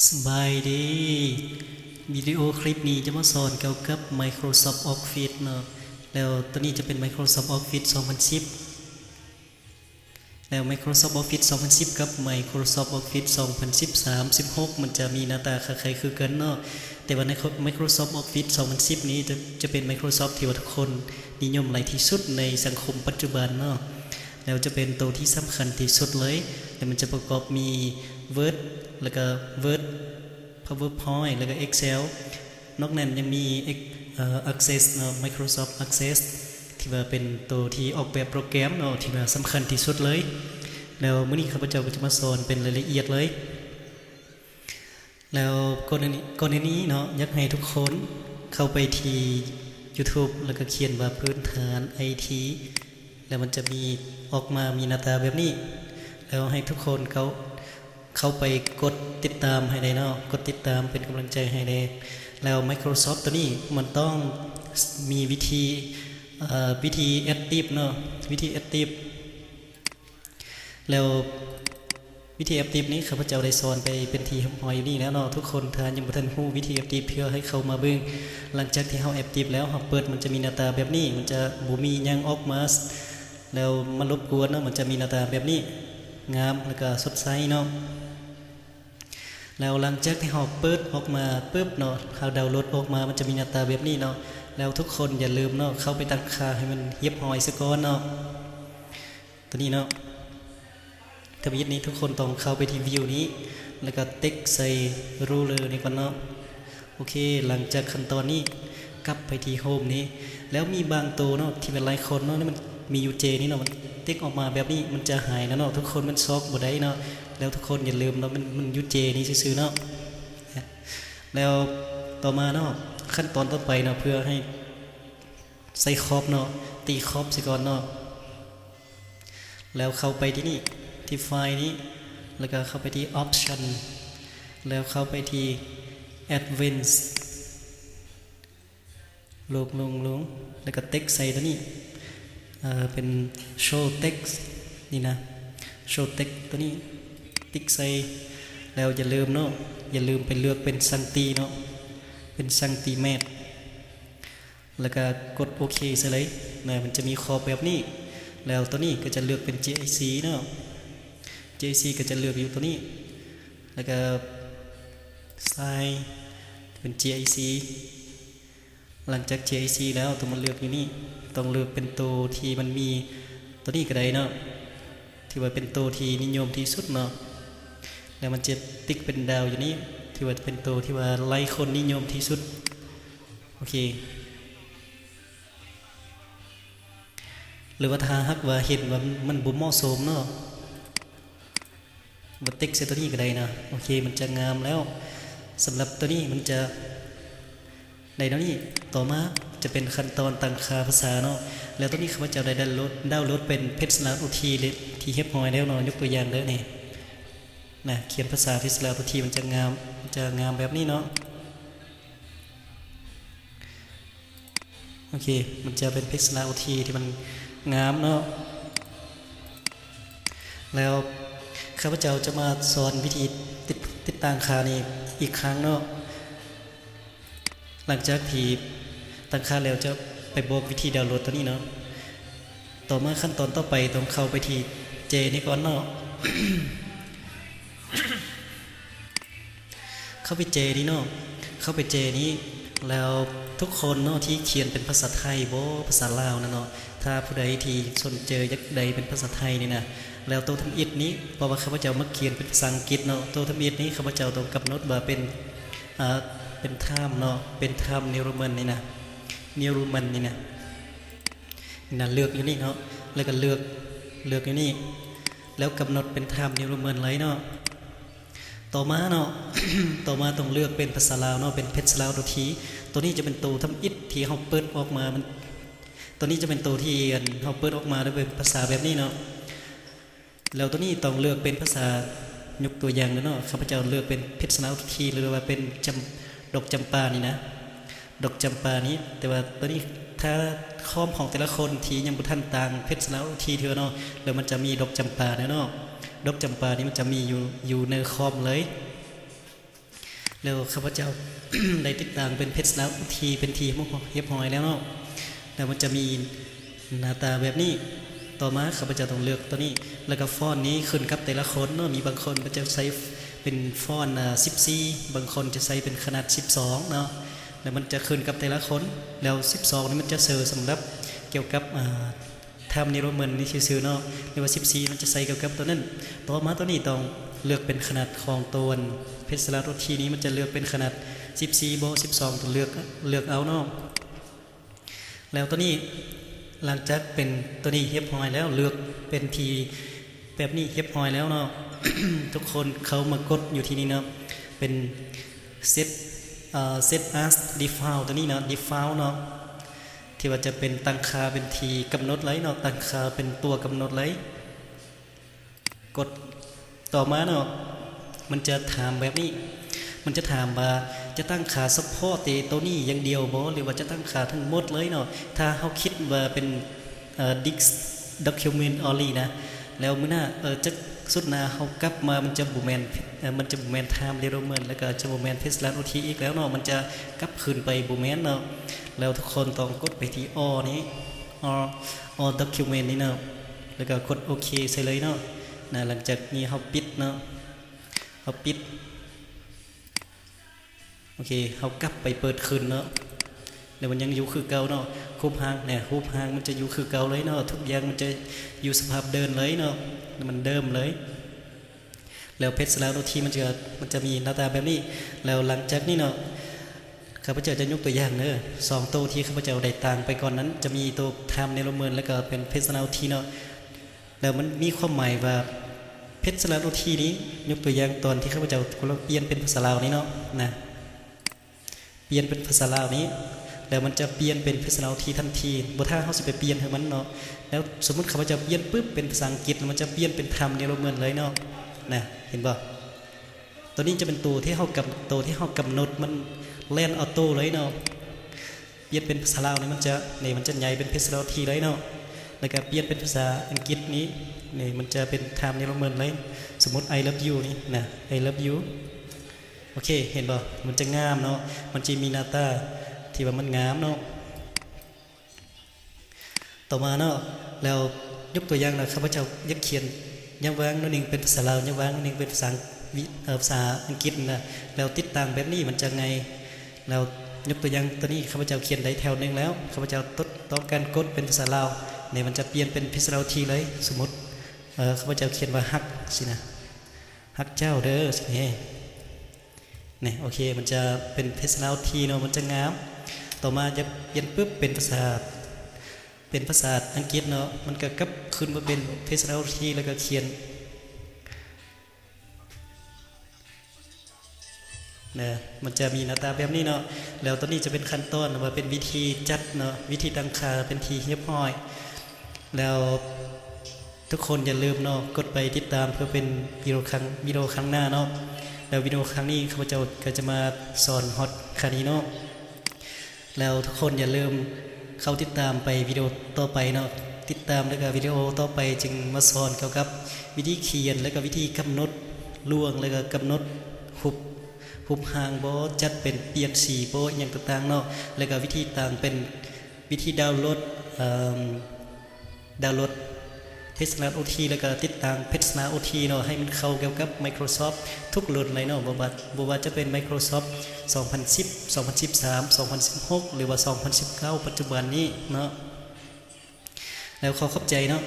ສະບາຍດີ. ວິດີໂອຄລິບນີ້ຈະມາສອນກ່ຽວກັບ Microsoft Office ເນາະ. ແລ້ວໂຕນີ້ຈະເປັນ Microsoft Office ສອງພັນສິບ ແລ້ວ Microsoft Office ສອງພັນສິບ ກັບ Microsoft Office ສອງພັນສິບສາມ ສິບຫົກ ມັນຈະມີໜ້າຕາຄ້າຍໆຄືກັນເນາະ. ແຕ່ວ່າໃນ Microsoft Office ສອງພັນສິບນີ້ຈະ ຈະເປັນ Microsoft ທີ່ວ່າທຸກຄົນນິຍົມຫຼາຍທີ່ສຸດໃນສັງຄົມປັດຈຸບັນເນາະ. ແລ້ວຈະເປັນໂຕທີ່ສຳຄັນທີ່ສຸດເລີຍ ແລ້ວມັນຈະປະກອບມີ Word ແລ້ວກະ Word PowerPoint ແລ້ວກະ Excel. ນອກນັ້ນຍັງມີ Ex- ເອີ Access ເນາະ Microsoft Access ທີ່ວ່າເປັນໂຕທີ່ອອກແບບໂປຣແກຣມເນາະ ທີ່ວ່າສຳຄັນທີ່ສຸດເລີຍ. ແລ້ວມື້ນີ້ຂ້າພະເຈົ້າກໍຈະມາສອນເປັນລາຍລະອຽດເລີຍ. ແລ້ວກ່ອນອື່ນ ກ່ອນອື່ນນີ້ເນາະ ຢາກໃຫ້ທຸກຄົນເຂົ້າໄປທີ່ YouTube ແລ້ວກໍຂຽນວ່າພື້ນຖານໄອທີ ແລ້ວມັນຈະມີອອກມາ ມີໜ້າຕາແບບນີ້. ແລ້ວໃຫ້ທຸກຄົນເຂົ້າ ເຂົ້າໄປກົດຕິດຕາມໃຫ້ແດ່ເນາະ ກົດຕິດຕາມເປັນກຳລັງໃຈໃຫ້ແດ່. ແລ້ວ Microsoft ໂຕນີ້ມັນຕ້ອງມີວິທີ ເອີ ວິທີ Active ເນາະ ວິທີ Active. ແລ້ວວິທີ Active ນີ້ ຂ້າພະເຈົ້າໄດ້ສອນໄປເປັນທີ່ຮຽບຮ້ອຍຢູ່ນີ້ແລ້ວເນາະທຸກຄົນ. ຖ້າຍັງບໍ່ທັນຮູ້ວິທີ Active ເທື່ອ ໃຫ້ເຂົ້າມາເບິ່ງ. ຫຼັງຈາກທີ່ເຮົາ Active ແລ້ວ ເຮົາເປີດ ມັນຈະມີໜ້າຕາແບບນີ້ ມັນຈະບໍ່ມີຫຍັງອອກມາ ແລ້ວມາລົບກວນເນາະ ມັນຈະມີໜ້າຕາແບບນີ້ ງາມ ແລ້ວກະສົດໃສເນາະ. ແລ້ວຫຼັງຈາກທີ່ເຮົາເປີດອອກມາປຶບເນາະ ເຮົາດາວໂຫຼດອອກມາ ມັນຈະມີໜ້າຕາແບບນີ້ເນາະ. ແລ້ວທຸກຄົນຢ່າລືມເນາະ ເຂົ້າໄປຕັ້ງຄ່າໃຫ້ມັນຮຽບຮ້ອຍຊະກ່ອນເນາະ ໂຕນີ້ເນາະ. ທຳອິດນີ້ທຸກຄົນຕ້ອງເຂົ້າໄປທີ່ View ນີ້ ແລ້ວກໍຕິກໃສ່ Ruler ນີ້ກ່ອນເນາະ. ໂອເຄ ຫຼັງຈາກຂັ້ນຕອນນີ້ ກັບໄປທີ່ Home ນີ້ ແລ້ວມີບາງໂຕເນາະ ທີ່ເປັນໄອຄອນເນາະ ມັນມີຢູ່ J ນີ້ເນາະ ມັນຕິກອອກມາແບບນີ້ ມັນຈະຫາຍແລ້ວເນາະທຸກຄົນ ມັນຊອກບໍ່ໄດ້ເນາະ. ແລ້ວທຸກຄົນຢ່າລືມເນາະ ມັນ ມັນຢູ່ J ນີ້ຊື່ໆເນາະ. ແລ້ວຕໍ່ມາເນາະ ຂັ້ນຕອນຕໍ່ໄປເນາະ ເພື່ອໃຫ້ໃສ່ຂອບເນາະ ຕີຂອບໃສ່ກ່ອນເນາະ. ແລ້ວເຂົ້າໄປທີ່ນີ້ ທີ່ File ນີ້ ແລ້ວກໍເຂົ້າໄປທີ່ Option ແລ້ວເຂົ້າໄປທີ່ Advanced ລົງ ລົງ ລົງ ແລ້ວກໍຕິກໃສ່ໂຕນີ້ ເປັນ Show Text ນີ້ນະ Show Text ໂຕນີ້ ຕິກໃສ່. ແລ້ວຢ່າລືມເນາະ ຢ່າລືມໄປເລືອກເປັນສັງຕີເນາະ ເປັນສັງຕີແມັດ ແລ້ວກໍກົດໂອເຄໃສ່ເລີຍນະ ມັນຈະມີຂອບແບບນີ້. ແລ້ວໂຕນີ້ກໍຈະເລືອກເປັນ GIC ເນາະ GIC ກໍຈະເລືອກຢູ່ໂຕນີ້ ແລ້ວກໍ Style ເປັນ GIC. ຫຼັງຈາກ GIC ແລ້ວ ຕ້ອງມາເລືອກຢູ່ນີ້ ຕ້ອງເລືອກເປັນໂຕທີ່ມັນມີ ໂຕນີ້ກໍໄດ້ເນາະ ຖືວ່າເປັນໂຕທີ່ນິຍົມທີ່ສຸດເນາະ. ແລ້ວມັນຈະຕິກເປັນດາວຢູ່ນີ້ ຖືວ່າເປັນໂຕທີ່ວ່າຫຼາຍຄົນນິຍົມທີ່ສຸດ. ໂອເຄ ຫຼືວ່າຖ້າຫາກວ່າເຫັນວ່າມັນບໍ່ເໝາະສົມເນາະ ວ່າຕິກໃສ່ໂຕນີ້ກໍໄດ້ນະ. ໂອເຄ ມັນຈະງາມແລ້ວ ສຳລັບໂຕນີ້ມັນຈະໄດ້ແນວນີ້. ຕໍ່ມາຈະເປັນຂັ້ນຕອນຕັ້ງຄ່າພາສາເນາະ. ແລ້ວໂຕນີ້ຂ້າພະເຈົ້າໄດ້ດາວໂຫຼດ ດາວໂຫຼດເປັນ Page Layout ໂອທີ ທີ່ຮຽບຮ້ອຍແລ້ວເນາະ. ຍົກຕົວຢ່າງເດີນີ້ນະ ຂຽນພາສາ Page Layout ໂອທີ ມັນຈະງາມ ຈະງາມແບບນີ້ເນາະ. ໂອເຄ ມັນຈະເປັນ Page Layout ໂອທີ ທີ່ມັນງາມເນາະ. ແລ້ວຂ້າພະເຈົ້າຈະມາສອນວິທີຕິດ ຕິດຕັ້ງຄ່ານີ້ອີກຄັ້ງເນາະ. ຫຼັງຈາກທີ່ຕັ້ງຄ່າແລ້ວ ຈະໄປບອກວິທີດາວໂຫຼດໂຕນີ້ເນາະ. ຕໍ່ມາຂັ້ນຕອນຕໍ່ໄປ ຕ້ອງເຂົ້າໄປທີ່ J ນີ້ກ່ອນເນາະ. ເຂົ້າໄປ J ນີ້ເນາະ ເຂົ້າໄປ J ນີ້ ແລ້ວທຸກຄົນເນາະ ທີ່ຂຽນເປັນພາສາໄທບໍ ພາສາລາວນະເນາະ ຖ້າຜູ້ໃດທີ່ສົນໃຈຢາກໄດ້ເປັນພາສາໄທນີ້ນະ ແລ້ວໂຕທຳອິດນີ້ ເພາະວ່າຂ້າພະເຈົ້າມັກຂຽນເປັນພາສາອັງກິດເນາະ ໂຕທຳອິດນີ້ຂ້າພະເຈົ້າຕ້ອງກຳນົດວ່າເປັນ ເປັນ Times ເນາະ ເປັນ Times New Roman ນີ້ນະ New Roman ນີ້ນະ. ນະ ເລືອກຢູ່ນີ້ເນາະ ແລ້ວກໍເລືອກ ເລືອກຢູ່ນີ້ ແລ້ວກຳນົດເປັນ Times New Roman ເລີຍເນາະ. ຕໍ່ມາເນາະ ຕໍ່ມາຕ້ອງເລືອກເປັນພາສາລາວເນາະ ເປັນ Page Layout ໂຕທີ ໂຕນີ້ຈະເປັນໂຕທຳອິດທີ່ເຮົາເປີດອອກມາ ມັນ ໂຕນີ້ຈະເປັນໂຕທີ່ ອັນ ເຮົາເປີດອອກມາ ແລ້ວເປັນພາສາແບບນີ້ເນາະ. ແລ້ວໂຕນີ້ຕ້ອງເລືອກເປັນພາສາ ຍົກຕົວຢ່າງເດີເນາະ ຂ້າພະເຈົ້າເລືອກເປັນ Page Layout ໂຕທີ ຫຼືວ່າເປັນຈຳ ດອກຈຳປານີ້ນະ ດອກຈຳປານີ້ ແຕ່ວ່າໂຕນີ້ ຖ້າຄອມຂອງແຕ່ລະຄົນທີ່ຍັງບໍ່ທັນຕັ້ງ Page Layout ໂຕທີ ເທື່ອເນາະ ແລ້ວມັນຈະມີດອກຈຳປາເດີເນາະ. ດອກຈຳປານີ້ມັນຈະມີຢູ່ ຢູ່ໃນຄອມເລີຍ. ແລ້ວຂ້າພະເຈົ້າ ໄດ້ຕິດຕັ້ງເປັນ Personal OT ເປັນທີ່ຮຽບຮ້ອຍແລ້ວເນາະ. ແລ້ວມັນຈະມີໜ້າຕາແບບນີ້. ຕໍ່ມາຂ້າພະເຈົ້າຕ້ອງເລືອກຕົວນີ້ ແລ້ວກໍຟອນນີ້ຂຶ້ນກັບແຕ່ລະຄົນເນາະ. ມີບາງຄົນເຂົາຈະໃຊ້ເປັນຟອນ ອາ ສິບສີ່ ບາງຄົນຈະໃຊ້ເປັນຂະໜາດສິບສອງເນາະ. ແລ້ວມັນຈະຂຶ້ນກັບແຕ່ລະຄົນ. ແລ້ວສິບສອງນີ້ມັນຈະເສີສຳລັບກ່ຽວກັບ ອາ Time New Roman ນີ້ຊື່ໆເນາະ ຫຼືວ່າສິບສີ່ມັນຈະໃສ່ກ່ຽວກັບຕົວນັ້ນ. ຕໍ່ມາຕົວນີ້ຕ້ອງເລືອກເປັນຂະໜາດຂອງຕົວ Personal OT ນີ້ ມັນຈະເລືອກເປັນຂະໜາດສິບສີ່ບໍ ສິບສອງ ຕ້ອງເລືອກ ເລືອກເອົາເນາະ. ແລ້ວຕົວນີ້ ຫຼັງຈາກເປັນຕົວນີ້ຮຽບຮ້ອຍແລ້ວ ເລືອກເປັນທີ່ແບບນີ້ຮຽບຮ້ອຍແລ້ວເນາະ. ທຸກຄົນເຂົ້າມາກົດຢູ່ທີ່ນີ້ເນາະ ເປັນ Set ເອີ Set as Default ຕົວນີ້ເນາະ Default ເນາະ. ທີ່ວ່າຈະເປັນຕັ້ງຄ່າເປັນທີ່ກຳນົດເລີຍເນາະ ຕັ້ງຄ່າເປັນຕົວກຳນົດເລີຍ. ກົດຕໍ່ມາເນາະ ມັນຈະຖາມແບບນີ້ ມັນຈະຖາມວ່າຈະຕັ້ງຄ່າສະເພາະແຕ່ໂຕນີ້ຢ່າງດຽວບໍ ຫຼືວ່າຈະຕັ້ງຄ່າທັງໝົດເລີຍເນາະ. ຖ້າເຮົາຄິດວ່າເປັນ ເອີ Disk Document Only ນະ ແລ້ວມື້ໜ້າ ເອີ ຈັກຊຸດໜ້າເຮົາກັບມາ ມັນຈະບໍ່ແມ່ນ ເອີ ມັນຈະບໍ່ແມ່ນ Time New Roman ແລ້ວກໍຈະບໍ່ແມ່ນ Personal OT ອີກແລ້ວເນາະ ມັນຈະກັບຄືນໄປບໍ່ແມ່ນເນາະ. ແລ້ວທຸກຄົນຕ້ອງກົດໄປທີ່ All ນີ້ All All Document ນີ້ເນາະ ແລ້ວກໍກົດໂອເຄໃສ່ເລີຍເນາະ. ນະ ຫຼັງຈາກນີ້ເຮົາປິດເນາະ ເຮົາປິດ ໂອເຄ ເຮົາກັບໄປເປີດຄືນເນາະ ແລ້ວມັນຍັງຢູ່ຄືເກົ່າເນາະ. ຮູບຮ່າງ ແນະ ຮູບຮ່າງມັນຈະຢູ່ຄືເກົ່າເລີຍເນາະ ທຸກຢ່າງມັນຈະຢູ່ສະພາບເດີມເລີຍເນາະ ມັນເດີມເລີຍ. ແລ້ວ Personal OT ມັນຈະ ມັນຈະມີໜ້າຕາແບບນີ້. ແລ້ວຫຼັງຈາກນີ້ເນາະ ຂ້າພະເຈົ້າຈະຍົກຕົວຢ່າງເດີ ສອງໂຕທີ່ຂ້າພະເຈົ້າໄດ້ຕ່າງໄປກ່ອນນັ້ນ ຈະມີໂຕ Time New Roman ແລ້ວກໍເປັນ Personal OT ເນາະ. ແລ້ວມັນມີຄວາມໝາຍວ່າ Personal OT ນີ້ ຍົກຕົວຢ່າງຕອນທີ່ຂ້າພະເຈົ້າກຳລັງປ່ຽນເປັນພາສາລາວນີ້ເນາະ ນະ ປ່ຽນເປັນພາສາລາວນີ້ ແລ້ວມັນຈະປ່ຽນເປັນ Personal OT ທັນທີ ບໍ່ຖ້າເຮົາຊິໄປປ່ຽນໃຫ້ມັນເນາະ. ແລ້ວສົມມຸດຂ້າພະເຈົ້າປ່ຽນປຶບເປັນພາສາອັງກິດ ແລ້ວມັນຈະປ່ຽນເປັນ Time New Roman ເລີຍເນາະ ນະ ເຫັນບໍ່? ໂຕນີ້ຈະເປັນໂຕທີ່ເຮົາກຳ ໂຕທີ່ເຮົາກຳນົດ ມັນແລ່ນອອໂຕ້ເລີຍເນາະ. ປ່ຽນເປັນພາສາລາວນີ້ມັນຈະ ນີ້ມັນຈະໃຫຍ່ເປັນ Personal OT ເລີຍເນາະ. ແລ້ວກໍປ່ຽນເປັນພາສາອັງກິດນີ້ ນີ້ມັນຈະເປັນ Time New Roman ເລີຍ. ສົມມຸດ I love you ນີ້ນະ I love you. ໂອເຄ ເຫັນບໍ່? ມັນຈະງາມເນາະ ມັນຈະມີໜ້າຕາທີ່ວ່າມັນງາມເນາະ. ຕໍ່ມາເນາະ ແລ້ວຍົກຕົວຢ່າງນະ ຂ້າພະເຈົ້າຢາກຂຽນຍາມວ່າງໜ້ອຍໜຶ່ງເປັນພາສາລາວ ຍາມວ່າງໜຶ່ງເປັນພາສາອັງກິດ ເອີ ພາສາອັງກິດນະ ແລ້ວຕິດຕັ້ງແບບນີ້ມັນຈະງ່າຍ. ແລ້ວຍົກຕົວຢ່າງຕົວນີ້ ຂ້າພະເຈົ້າຂຽນໄດ້ແຖວໜຶ່ງແລ້ວ ຂ້າພະເຈົ້າຕ້ອງ ຕ້ອງການກົດເປັນພາສາລາວ ນີ້ມັນຈະປ່ຽນເປັນ Personal OT ເລີຍ. ສົມມຸດ ເອີ ຂ້າພະເຈົ້າຂຽນວ່າຮັກຊີ້ນະ ຮັກເຈົ້າເດີ ຊີ້. ນີ້ ໂອເຄ ມັນຈະເປັນ Personal OT ເນາະ ມັນຈະງາມ. ຕໍ່ມາຈະປ່ຽນປຶບເປັນພາສາ ເປັນພາສາອັງກິດເນາະ ມັນກໍກັບຄືນມາເປັນ Personal OT ແລ້ວກໍຂຽນ ນະ ມັນຈະມີໜ້າຕາແບບນີ້ເນາະ. ແລ້ວຕອນນີ້ຈະເປັນຂັ້ນຕອນວ່າເປັນວິທີຈັດເນາະ ວິທີຕັ້ງຄ່າເປັນທີ່ຮຽບຮ້ອຍ. ແລ້ວທຸກຄົນຢ່າລືມເນາະ ກົດໄປຕິດຕາມເພື່ອເປັນວິດີໂອຄັ້ງ ວິດີໂອຄັ້ງໜ້າເນາະ. ແລ້ວວິດີໂອຄັ້ງນີ້ຂ້າພະເຈົ້າກໍຈະມາສອນຮອດແຄ່ນີ້ເນາະ. ແລ້ວທຸກຄົນຢ່າລືມເຂົ້າຕິດຕາມໄປວິດີໂອຕໍ່ໄປເນາະ ຕິດຕາມແລ້ວກໍວິດີໂອຕໍ່ໄປຈຶ່ງມາສອນກ່ຽວກັບວິທີຂຽນ ແລ້ວກໍວິທີກຳນົດລວງ ແລ້ວກໍກຳນົດຮູບ ຮູບຮ່າງບໍ ຈັດເປັນປ່ຽນສີບໍ ອີ່ຫຍັງຕ່າງໆເນາະ ແລ້ວກໍວິທີຕັ້ງເປັນ ວິທີດາວໂຫຼດ ເອີ ດາວໂຫຼດ Personal OT ແລ້ວກໍຕິດຕັ້ງ Personal OT ເນາະ ໃຫ້ມັນເຂົ້າກ່ຽວກັບ Microsoft ທຸກລຸ້ນເລີຍເນາະ ບໍ່ວ່າ ບໍ່ວ່າຈະເປັນ Microsoft ສອງພັນສິບ ສອງພັນສິບສາມ ສອງພັນສິບຫົກ ຫຼືວ່າ ສອງພັນສິບເກົ້າ ປັດຈຸບັນນີ້ເນາະ. ແລ້ວຂໍຂອບໃຈເນາະ